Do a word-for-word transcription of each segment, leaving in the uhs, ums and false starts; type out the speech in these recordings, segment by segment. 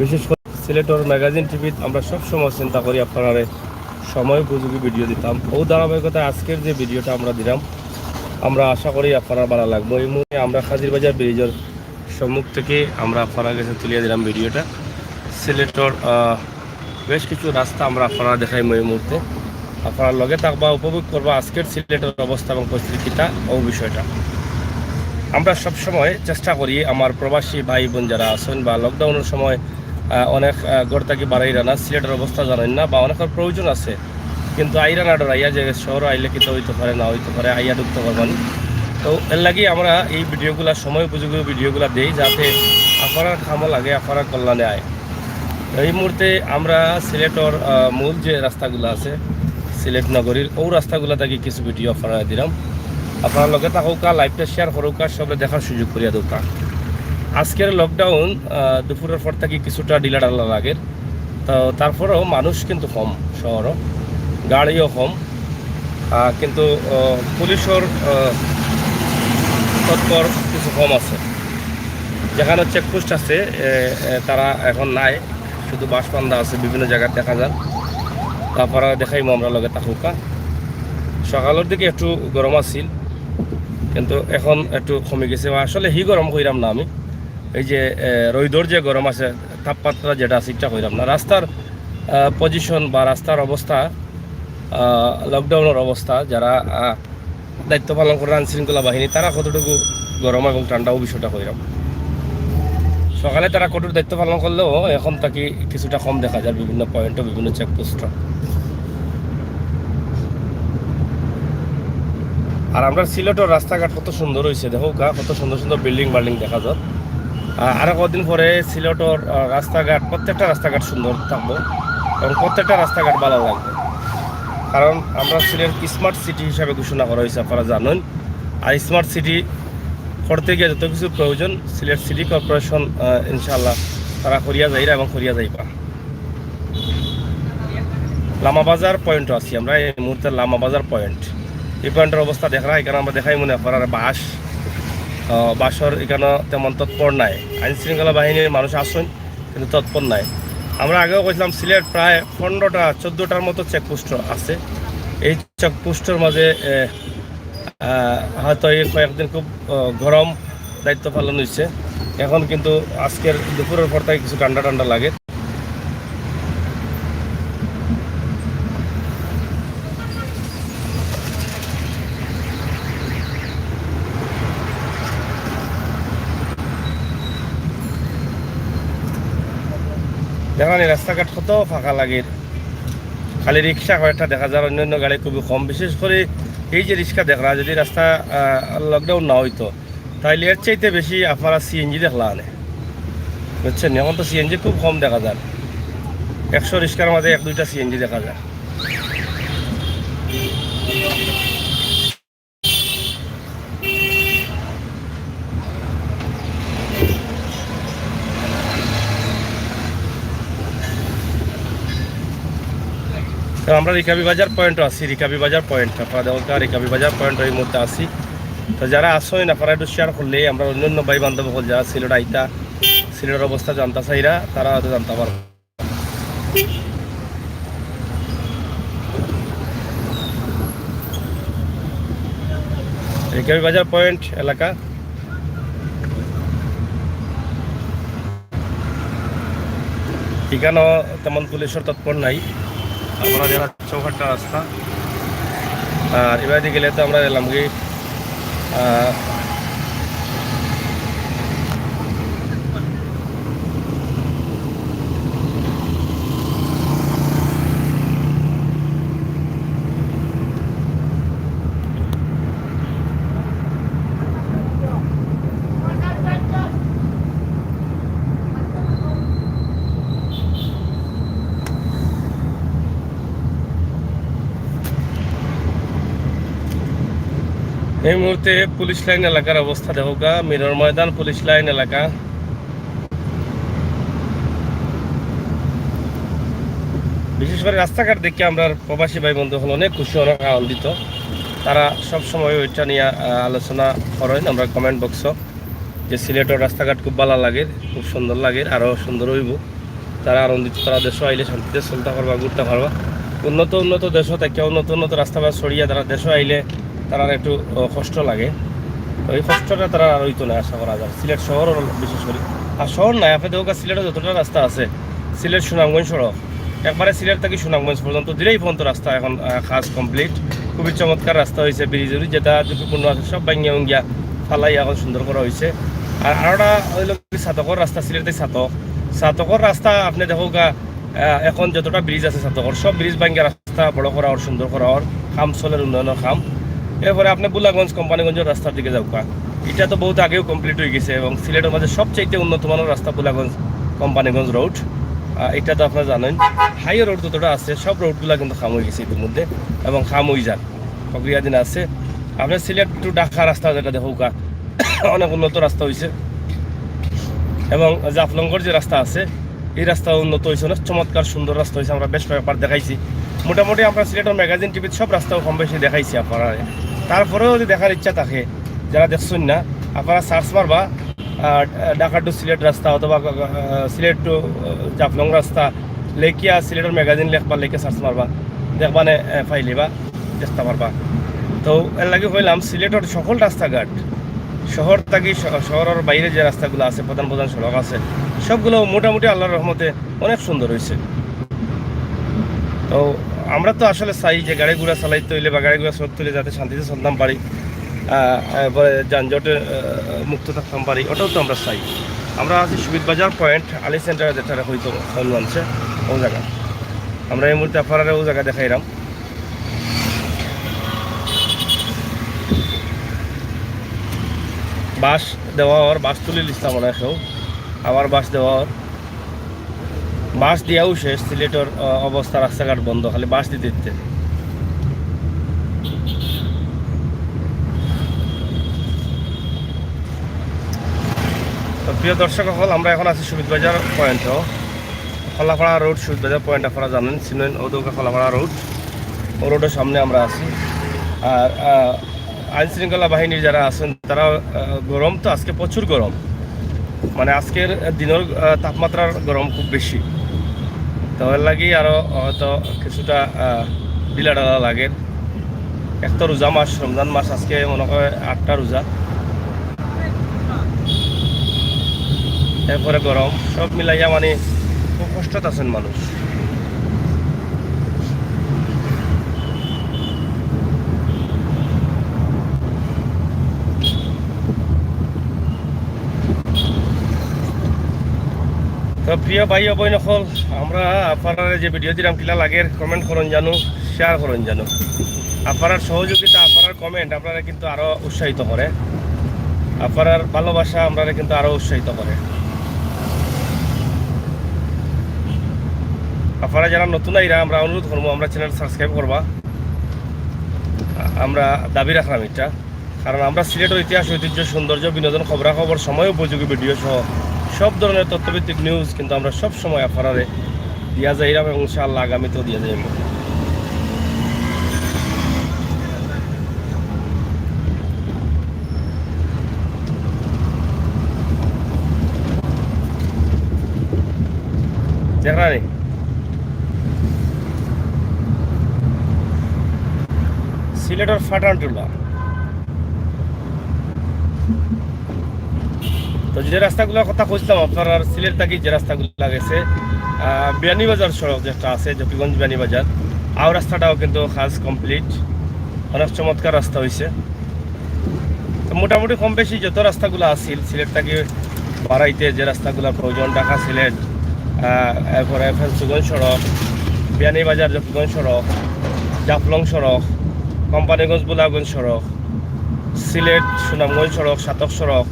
বিশেষ করে সিলেটর ম্যাগাজিন টিভিত আমরা সব সময় চিন্তা করি আপনারারে সময় উপযোগী ভিডিও দিতাম। ও ধারাবাহিকতায় আজকের যে ভিডিওটা আমরা দিলাম, আমরা আশা করি আপনারার ভালা লাগবো। এই মুহূর্তে আমরা কাজিরবাজার ব্রিজর সম্মুখ থেকে আমরা আপনারার গেছে তুলিয়া দিলাম ভিডিওটা। সিলেটর, আহ, বেশ কিছু রাস্তা আমরা আপনারারে দেখাইমু এই মুহূর্তে। আপনারা লগে থাকবা, উপভোগ করবা আজকের সিলেটর অবস্থা এবং পরিস্থিতি কিতা ও বিষয়টা। আমরা সবসময় চেষ্টা করি আমার প্রবাসী ভাই বোন যারা আছেন বা লকডাউনের সময়, আহ, অনেক, আহ, ঘর থাকি বাড়াইরা না, সিলেটর অবস্থা জানেন না বা অনেকের প্রয়োজন আছে, কিন্তু আইরা না, ডরাইয়া যে শহর আইলে কিতা হইতে পারে, না হইতে পারে, আইয়া ঢুকতে পারবা না। তো এর লাগি আমরা এই ভিডিওগুলা, সময় উপযোগী ভিডিওগুলা দেই, যাতে আপনারার কামো লাগে, আপনারার কল্যাণে আয়। এই মুহূর্তে আমরা সিলেটর, আহ, মূল যে রাস্তাগুলা আছে সিলেট নগরীর, ও রাস্তাগুলা থাকি কিছু ভিডিও আপনারারে দিলাম। আপনারা লগে থাকউক্কা, লাইভটা শেয়ার করউক্কা, সবরে দেখার সুযোগ করিয়া দেউক্কা। আজকের লকডাউন, আহ, দুপুরের পর থাকি কিছুটা ঢিলা ঢালা লাগে, তো তারপরেও মানুষ কিন্তু কম শহরও, গাড়িও কম, আহ, কিন্তু, আহ, পুলিশর, আহ, তৎপর কিছু কম আছে। যেখানো চেকপোস্ট আছে, এ, এ, তারা এখন নাই, শুধু বাঁশ বান্ধা আছে, বিভিন্ন জাগাত দেখা যার। তারপরে দেখাইমু আমরা, লগে থাকউক্কা। সকালের দিকে একটু গরম আছিল, কিন্তু এখন একটু কমি গেছে। আসলে হি গরম কইরাম না আমি, এই যে, এ, রইদর যে গরম আছে, তাপমাত্রা যেটা আছে, এটা কইরাম না। রাস্তার, আহ, পজিশন বা রাস্তার অবস্থা, আহ, লকডাউনের অবস্থা, যারা, আহ, দায়িত্ব পালন করে আইন শৃঙ্খলা বাহিনী, তারা কতটুকু গরম এবং ঠান্ডা, ও বিষয়টা কইরাম। সকালে তারা কঠোর দায়িত্ব পালন করলেও এখন থাকি কিছুটা কম দেখা যায় বিভিন্ন পয়েন্টও, বিভিন্ন চেকপোস্টও। আর আমরা সিলেটর রাস্তাঘাট কত সুন্দর হইছে, দেখউক্কা, কত সুন্দর সুন্দর বিল্ডিং বাল্ডিং দেখা যায়। আহ, আরো কদিন পরে সিলেটর, আহ, রাস্তাঘাট, প্রত্যেকটা রাস্তাঘাট সুন্দর থাকবো এবং প্রত্যেকটা রাস্তাঘাট ভালা লাগবো, কারণ আমরা সিলেট স্মার্ট সিটি হিসাবে ঘোষণা করা হয়েছে, আপনারা জানেন। আর স্মার্ট সিটি করতে গিয়ে যত কিছু প্রয়োজন, সিলেট সিটি কর্পোরেশন, আহ, ইনশাআল্লাহ তারা করিয়া যাইরা এবং করিয়া যাইবা। লামাবাজার পয়েন্টও আছি আমরা এই মুহূর্তে, লামাবাজার পয়েন্ট। এই পয়েন্টের অবস্থা দেখরা, এখানো আমরা দেখাইমু নে আপনারারে বাঁশ, আহ, বাঁশর এখানো তেমন তৎপর নাই। আইন শৃঙ্খলা বাহিনীর মানুষ আছেন, কিন্তু তৎপর নাই। আমরা আগেও কইছিলাম, সিলেট প্রায় পনেরোটা, চোদ্দটার মতো চেকপোস্ট আছে। এই চেকপোস্টের মাঝে, এ, আহ, হয়তো এই কয়েকদিন খুব, আহ, গরম দায়িত্ব পালন হইছে। এখন কিন্তু আজকের দুপুরের পর থাকি কিছু ঠান্ডা ঠান্ডা লাগে। দেখরা নি রাস্তাঘাট কত ফাঁকা লাগে, খালি রিক্সা কয়েকটা দেখা যার, অন্যান্য গাড়ি খুবই কম। বিশেষ করে এই যে রিক্সা দেখরা, যদি রাস্তা, আহ, লকডাউন না হইতো, তাইলে এর চাইতে বেশি আপনারা সিএনজি দেখলা আনে, বুঝছেন? এখন তো সিএনজি খুব কম দেখা যার, একশো রিক্সার মাঝে এক দুইটা সিএনজি দেখা যায়। তো আমরা রিকাবি বাজার পয়েন্টও আছি, রিকাবি বাজার পয়েন্ট, আপনারা দেখউক্কা রিকাবি বাজার পয়েন্ট এই মুহূর্তে আছি। তো যারা আসইন, আপনারা একটু শেয়ার করলে আমরা অন্যান্য ভাই বান্ধব হল যারা সিলেট আইতা, সিলেটের অবস্থা জানতা চাইরা, তারা হয়তো জানতা পারবো। রিকাবি বাজার পয়েন্ট এলাকা, এখানো তেমন পুলিশর তৎপর নাই। আমরা যারা চৌহাট্টা রাস্তা, আর এবারে গেলে তো আমরা এলাম কি, আহ, এই মুহূর্তে পুলিশ লাইন এলাকার অবস্থা দেখউক্কা, মিরর ময়দান পুলিশ লাইন এলাকা। বিশেষ করে রাস্তাঘাট দেখে আমরার প্রবাসী ভাই বন্ধু হল অনেক খুশি, অনেক আনন্দিত। তারা সব সময় ওইটা নিয়ে, আহ, আলোচনা করেন আমরা কমেন্ট বক্সও, যে সিলেটের রাস্তাঘাট খুব ভালা লাগে, খুব সুন্দর লাগে, আরও সুন্দর হইব। তারা আনন্দিত, তারা দেশো আইলে শান্তিতে চলতা পারবা, ঘুরতা পারবা। উন্নত উন্নত দেশো থাকিয়া উন্নত উন্নত রাস্তা বায় চড়িয়া তারা দেশো আইলে তারার একটু, আহ, কষ্ট লাগে। তো এই কষ্টটা তারার আর অইতো না, আশা করা যায়, সিলেট শহরো বিশেষ করি। আর শহর নায়, আপনে দেখউক্কা সিলেটো যতটা রাস্তা আছে, সিলেট সুনামগঞ্জ সড়ক, একবারে সিলেট থাকি সুনামগঞ্জ পর্যন্ত দিলেই পর্যন্ত রাস্তা এখন, আহ, কাজ কমপ্লিট। খুবই চমৎকার রাস্তা অইছে, ব্রিজ উরিজ যেটা ঝুঁকিপূর্ণ আছে সব ভাঙ্গিয়া উঙ্গিয়া ফালাই এখন সুন্দর করা অইছে। আর আরোটা অইলো কি ছাতকর রাস্তা, সিলেট থাকি ছাতক, ছাতকর রাস্তা আপনে দেখউক্কা, আহ, এখন যতটা ব্রিজ আছে ছাতকর সব ব্রিজ ভাঙ্গিয়া রাস্তা বড় করা অর, সুন্দর করা অর, কাম চলের, উন্নয়নর কাম। এরপরে আপনে ভোলাগঞ্জ কোম্পানীগঞ্জর রাস্তার দিকে যাউক্কা, ইটা তো বহুত আগেউ কমপ্লিট অইগেছে এবং সিলেটর মাঝে সবচাইতে উন্নত মানর রাস্তা ভোলাগঞ্জ কোম্পানীগঞ্জ রোড। আহ, ইটা তো আপনারা জানইন, হাইওয়ে রোড যতটা আছে সব রোডগুলা কিন্তু কাম অইগেছে ইতিমধ্যে এবং কাম অই যার প্রক্রিয়াধীন আছে। আপনার সিলেট to ঢাকা রাস্তা যেটা দেখউক্কা, অনেক উন্নত রাস্তা অইছে এবং জাফলংগর যে রাস্তা আছে এই রাস্তা উন্নত অইছে, অনেক চমৎকার সুন্দর রাস্তা অইছে, আমরা বেশ কয়েকবার দেখাইছি। মোটামুটি আমরা সিলেটর ম্যাগাজিন টিভিত সব রাস্তাও কম বেশি দেখাইছি আপনারারে। তারপরেও যদি দেখার ইচ্ছা থাকে, যারা দেখছইন না, আপনারা সার্চ মারবা, আহ, ঢাকা to সিলেট রাস্তা অথবা, আহ, সিলেট to, আহ, জাফলং রাস্তা লেখিয়া সিলেটর ম্যাগাজিন লেখবা, লেখিয়া সার্চ মারবা, দেখবানে, আহ, পাইলিবা, দেখতা পারবা। তো এর লাগি কইলাম সিলেটর সকল রাস্তাঘাট, শহর থাকি শ-, শহরর বাইরে যে রাস্তাগুলা আছে, প্রধান প্রধান সড়ক আছে, সবগুলা মোটামুটি আল্লাহর রহমতে অনেক সুন্দর অইছে। তো আমরা তো আসলে চাই যে গাড়ি ঘোড়া চালাইতে অইলে বা গাড়ি ঘোড়া চলতে অইলে যাতে শান্তিতে চলতাম পারি, আহ, এরপরে যানজটে, আহ, মুক্ত থাকতাম পারি, ওটাও তো আমরা চাই। আমরা আছি শহীদ বাজার পয়েন্ট, আলী সেন্টার যেটা অইতো মানুষে, ও জাগা। আমরা এই মুহূর্তে আপনারারে ও জাগা দেখাইরাম। বাঁশ দেওয়া অর, বাঁশ তুলি লিছলা মনে অয় কেউ, আবার বাঁশ দেওয়া অর। বাঁশ দিয়াও শেষ, সিলেটর, আহ, অবস্থা, রাস্তাঘাট বন্ধ, খালি বাঁশ দিতে দিতে। তো প্রিয় দর্শক অকল, আমরা এখন আছি শহীদ বাজার পয়েন্টও, খোলাপাড়া রোড, শহীদ বাজার পয়েন্ট আপনারা জানেন, চিনেন, ও দৌকা খোলাপাড়া রোড, ও রোডের সামনে আমরা আছি। আর, আহ, আইন শৃঙ্খলা বাহিনীর যারা আছেন তারা, আহ, গরম তো আজকে প্রচুর গরম, মানে আজকের দিনের, আহ, তাপমাত্রার গরম খুব বেশি, তো এর লাগি আরো হয়তো কিছুটা, আহ, ঢিলা ঢালা লাগে। এক তো রোজা মাস, রমজান মাস, আজকে মনে হয় আটটা রোজা, এরপরে গরম, সব মিলাইয়া মানে খুব কষ্টত আছেন মানুষ। তো প্রিয় ভাই ও বইন অকল, আমরা আপনারারে যে ভিডিও দিলাম কিলা লাগের, কমেন্ট করইন জানু, শেয়ার করইন জানু। আপনারার সহযোগিতা, আপনারার কমেন্ট আপনারারে কিন্তু আরো উৎসাহিত করে, আপনারার ভালোবাসা আমরারে কিন্তু আরো উৎসাহিত করে। আপনারা যারা নতুন আইরা, আমরা অনুরোধ করমু, আমরা চ্যানেল সাবস্ক্রাইব করবা, আমরা দাবি রাখলাম এটা। কারণ আমরা সিলেটর ইতিহাস, ঐতিহ্য, সৌন্দর্য, বিনোদন, খবরাখবর, সময় উপযোগী ভিডিও সহ সব ধরনের তথ্যভিত্তিক নিউজ কিন্তু আমরা সব সময় আপনারারে দিয়া যাইরাম এবং ইনশাআল্লাহ আগামীতেও দিয়া যাইব। দেখরা নি? সিলেটর ফাটান টুলা। তো যে রাস্তাগুলোর কথা কইছিলাম, আপনারার সিলেট থাকি যে রাস্তাগুলা গেছে, আহ, বিয়ানীবাজার সড়ক যেটা আছে, জকিগঞ্জ বিয়ানীবাজার, আও রাস্তাটাও কিন্তু কাজ কমপ্লিট, অনেক চমৎকার রাস্তা হইছে। তো মোটামুটি কম বেশি যত রাস্তাগুলা আছিল, সিলেট থাকি বারাইতে যে রাস্তাগুলার প্রয়োজন, ঢাকা সিলেট, আহ, এরপরে ফেঞ্চুগঞ্জ সড়ক, বিয়ানীবাজার জকিগঞ্জ সড়ক, জাফলং সড়ক, কোম্পানীগঞ্জ ভোলাগঞ্জ সড়ক, সিলেট সুনামগঞ্জ সড়ক, সাতক সড়ক,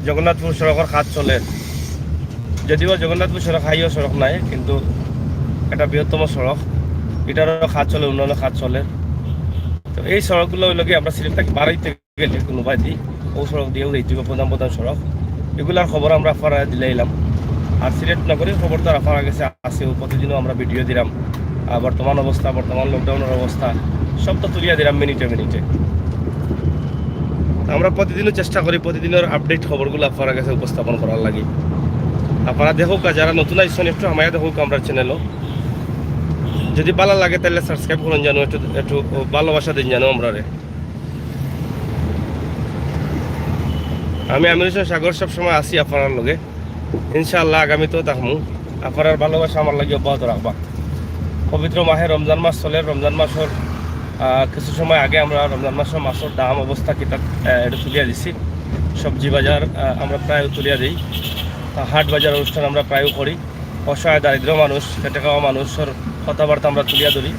জগন্নাথপুর সড়কর কাজ চলের। যদিও জগন্নাথপুর সড়ক হাইওয়ে সড়ক নাই, কিন্তু এটা বৃহত্তম সড়ক, এটারও কাজ চলে, উন্নয়নের কাজ চলে। তো এই সড়কগুলা অইলো কি আমরা সিলেট থাকি বারাইতে গেলে কোনো বাদি ও সড়ক দিয়েও যাইতে হবে, প্রধান প্রধান সড়ক। এগুলার খবর আমরা আপনারারে দিলাইলাম। আর সিলেট নগরীর খবর তো আপনারার গেছে আছে, ও প্রতিদিনও আমরা ভিডিও দিলাম। আর বর্তমান অবস্থা, বর্তমান লকডাউনের অবস্থা সব তো তুলিয়া দিলাম মিনিটে মিনিটে। আমরা প্রতিদিনও চেষ্টা করি প্রতিদিনের আপডেট খবরগুলো আপনারার গেছে উপস্থাপন করার লাগি। আপনারা দেখউক্কা, যারা নতুন আইছইন একটু হামাইয়া দেখউক্কা আমরার channel-ও। যদি ভালা লাগে তাইলে subscribe করইন জানো, একটু, একটু ভালোবাসা দিন জানো আমরারে। আমি আমির হোসেন সাগর সবসময় আছি আপনারার লগে, ইনশাআল্লাহ আগামীতেও থাকমু। আপনারার ভালোবাসা আমার লাগি অব্যাহত রাখবা। পবিত্র মাহে রমজান মাস চলের, রমজান মাসর, আহ, কিছু সময় আগে আমরা রমজান মাসর মাছর দাম অবস্থা কিতা, আহ, এটা তুলিয়া দিছি। সবজি বাজার, আহ, আমরা প্রায় তুলিয়া দিই, আহ, হাট বাজার অনুষ্ঠান আমরা প্রায় করি। অসহায় দারিদ্র মানুষ, খেটে খাওয়া মানুষর কথাবার্তা আমরা তুলিয়া ধরি।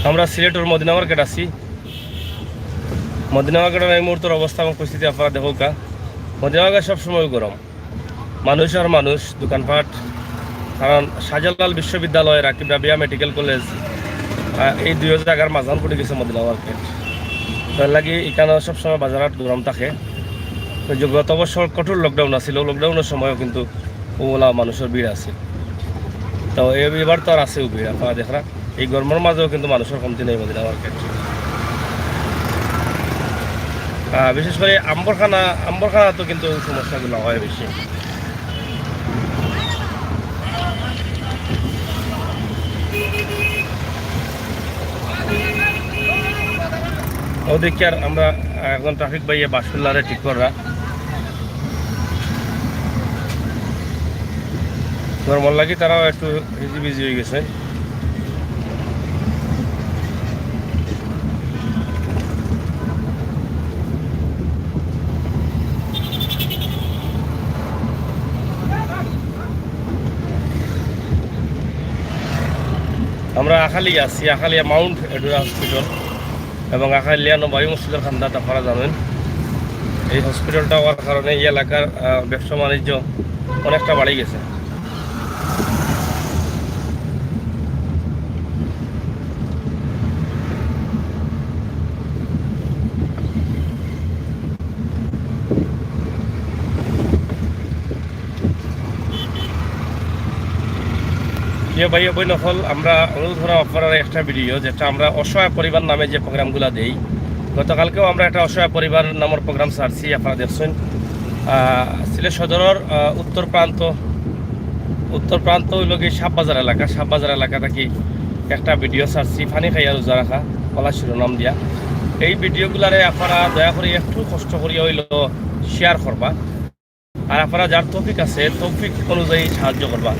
আমরা সিলেটর মদিনা মার্কেট আছি। মদিনা মার্কেটর এই মুহূর্তর অবস্থা এবং পরিস্থিতি আপনারা দেখউক্কা। মদিনা মার্কেট সবসময় গরম, মানুষ আর মানুষ, দোকানপাট। কারণ শাহজালাল বিশ্ববিদ্যালয়, রাকিব রাবিয়া মেডিকেল কলেজ, আহ, এই দুইও জাগার মাঝখান পড়ি গেছে মদিনা মার্কেট। তার লাগি ইখানো সবসময় বাজারহাট গরম থাকে। তো যে গত বছর কঠোর lockdown আছিল, lockdownর সময়ও কিন্তু অউলা মানুষর ভিড় আছিল। তো এ-, এবার তো আর আছেউ ভিড়, আপনারা দেখরা। এই গরমর মাঝেও কিন্তু মানুষর কমতি নাই মদিনা মার্কেট। আহ, বিশেষ করি আম্বরখানা, আম্বরখানাত কিন্তু সমস্যাগুলা হয় বেশি। অউ দেখিয়ার আমরা, আহ, একজন ট্রাফিক ভাইয়ে বাস খুললারে ঠিক কররা। গরমর লাগি তারাও একটু হিজিবিজি অই গেছে। আমরা আখালিয়া আছি, আখালিয়া মাউন্ট এডুরা হসপিটাল এবং আখালিয়া নবাবী মসজিদর কান্দাত, আপনারা জানইন। এই হসপিটালটা অওয়ার কারণে এই এলাকার, আহ, ব্যবসা বাণিজ্য অনেকটা বাড়ি গেছে। প্রিয় ভাই ও বইন অকল, আমরা অনুরোধ করাম আপনারার একটা ভিডিও, যেটা আমরা অসহায় পরিবার নামে যে প্রোগ্রামগুলা দেই। গতকালকেও আমরা একটা অসহায় পরিবার নামর প্রোগ্রাম ছাড়ছি, আপনারা দেখছইন। আহ, সিলেট সদরর, আহ, উত্তর প্রান্ত, উত্তর প্রান্ত অইলো গিয়া সাববাজার এলাকা। সাববাজার এলাকা থাকি একটা ভিডিও ছাড়ছি, পানি খাইয়া রোজা রাখা, অলা শিরোনাম দিয়া। এই ভিডিওগুলারে আপনারা দয়া করি একটু কষ্ট করিয়া অইলো শেয়ার করবা। আর আপনারা যার তৌফিক আছে, তৌফিক অনুযায়ী সাহায্য করবা।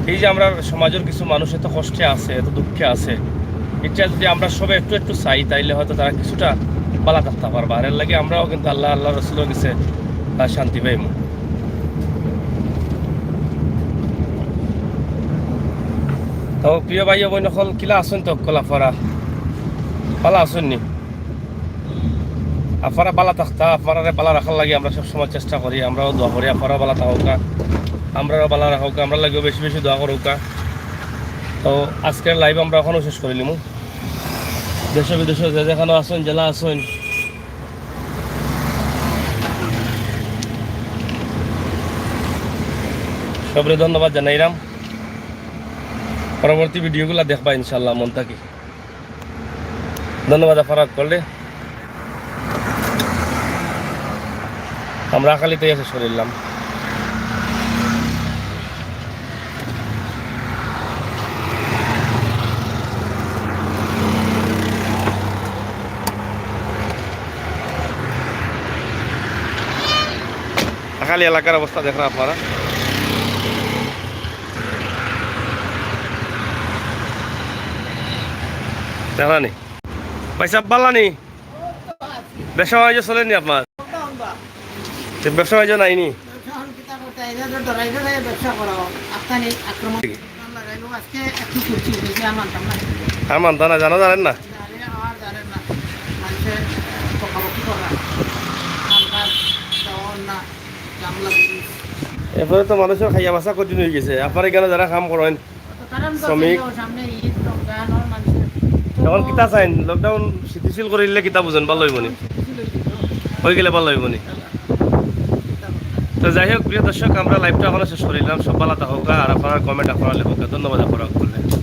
এই যে আমরার সমাজর কিছু মানুষ এত কষ্টে আছে, এত দুঃখে আছে, ইটা যদি আমরা সবে একটু একটু চাই, তাইলে হয়তো তারা কিছুটা ভালা থাকতা পারবা। আর এর লাগি আমরাও কিন্তু আল্লাহ, আল্লাহর রসুলর গেছে, আহ, শান্তি পাইমু। তো প্রিয় ভাই ও বইন অকল, কিলা আছইন তো অকল আপনারা? ভালা আছইন নি? আপনারা ভালা থাকতা, আপনারারে ভালা রাখার লাগি আমরা সবসময় চেষ্টা করি, আমরাও দোয়া করি আপনারাও ভালা থাকউক্কা, আমরারও ভালা রাখউক্কা, আমরার লাগিও বেশি বেশি দোয়া করউক্কা। তো আজকের live আমরা অখানো শেষ করিলিমু। দেশে বিদেশে যে যেখানো আছইন, যেলা আছইন, সবরে ধন্যবাদ জানাইরাম। পরবর্তী ভিডিওগুলা দেখবা ইনশাআল্লাহ মন থাকি। ধন্যবাদ আপনারা করলে। আমরা আখালিতে এসে সরিলাম। আখালি এলাকার অবস্থা দেখরা আপনারা। দেখরা নি? ভাইসাব, ভালা নি? ব্যবসা বাণিজ্য চলের নি আপনার? তো ব্যবসা বাণিজ্য নাই নি? আর মানতা না, জানা জানেন না? এরপরে তো মানুষর খাইয়া বাঁচা কঠিন অই গেছে। আপনার ইখানো যারা কাম করইন, শ্রমিক। এখন কিতা চাইন? Lockdown শিথিল করিলে কিতা বুঝইন? ভালা অইবো নি? অই গেলে ভালা অইবো নি? তো যাই হোক, প্রিয় দর্শক, আমরা লাইভটা এখানো শেষ করিলাম। সব ভালা থাকউক্কা, আর আপনারার কমেন্ট আপনারা লেখউক্কা। ধন্যবাদ আপনারা সকলরে।